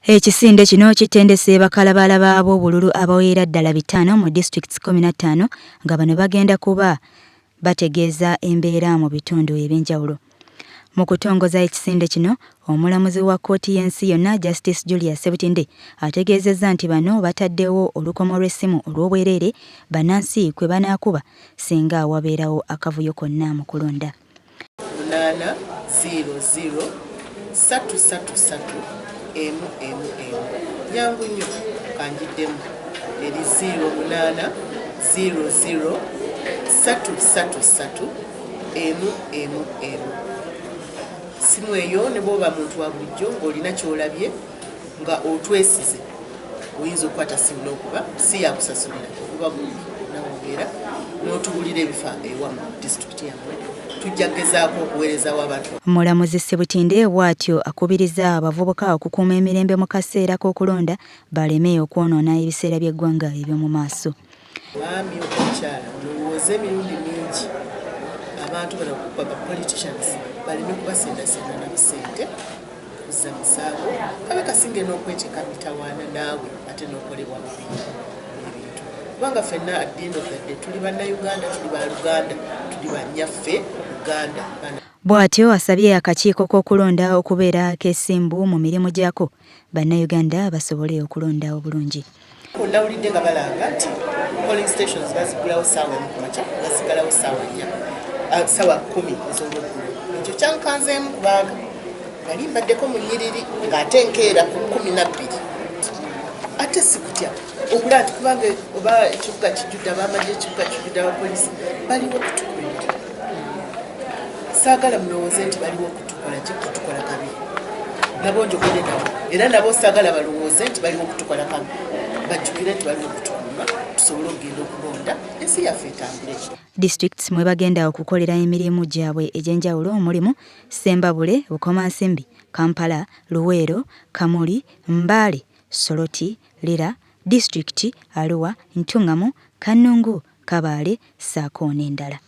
Ekisinde kino kitendese bakalabaalaba b'obululu abawerera ddala bitaano mu disitulikiti 15 nga bano bagenda kuba bategeeza embeera mu bitundu eby'enjawulo. Mu kutongoza ekisinde kino, omulamuzi wa kkooti y'ensi yonna Justice Julia Ssebutinde ategeezezza nti bano bataddewo olukomo lw'essimu olw'obwereere bannansi kwe banaakuba singa wabeerawo akavuyo konna mu kulonda. Munaana ziiro ziiro ssatu ssatu ssatu emu emu emu. Nyangu nnyo, kangiddemu eri ziiro munaana ziiro ziiro ssatu ssatu ssatu emu emu emu. Simu eyo ne bw'oba muntu wa bulijjo ng'olina ky'olabye nga otwesize oyinza okukwata simu n'okuba si yakusasulira okuba bubi nawobeera n'otuwulira ebifa ewa mu disitulikiti yammwe tujja kugezaako okuweerezawo abantu. Omulamuzi Ssebutinde bw'atyo akubiriza abavubuka okukuuma emirembe mu kaseera k'okulonda baleme okwonoona ebiseera by'eggwanga eby'omu maaso. Mwami oba mukyala mulowooze emirundi mingi abantu bano ba politicians baleme kubasendasenda na busente kuzza misango kabe kasinge n'okweteeka mitawaana naawe ate n'okolebwa bubi ebintu kubanga ffenna at the end of the day tuli bannayuganda tuli ba luganda tuli bannyaffe Uganda. Bw'atyo asabye akakiiko k'okulonda okubeera akeesimbu mu mirimu gyako Bannayuganda basobole okulonda obulungi. Nawulidde nga balanga nti polling stations baziggulawo ssaawa emu ku makya baziggalawo ssaawa nnya ah, ssaawa kkumi ez'olweggulo. Ekyo kyankanzeemu kubanga nali mbaddeko mu nnyiriri ng'ate nkeera ku 12 ate si kutya okulaba nti kubanga oba ekibuga kijjudde abamagye ekibuga kijjudde abapoliisi baliwo kutukuumira. Saagala mulowooze nti baliwo kutukola ki kutukola kabi nabo njogere nabo era nabo saagala balowooze nti baliwo kutukola kabi bajjukire nti baliwo kutukuuma tusobole okugenda okulonda ensi yaffe etambule. Districts mwe bagenda okukolera emirimu gyabwe egy'enjawulo mulimu, Ssembabule, Bukomansimbi, Kampala, Luweero, Kamuli, Mbale, Soroti, Lira, Disitulikiti, Arua, Ntungamo, Kannungu, Kabale ssaako n'endala.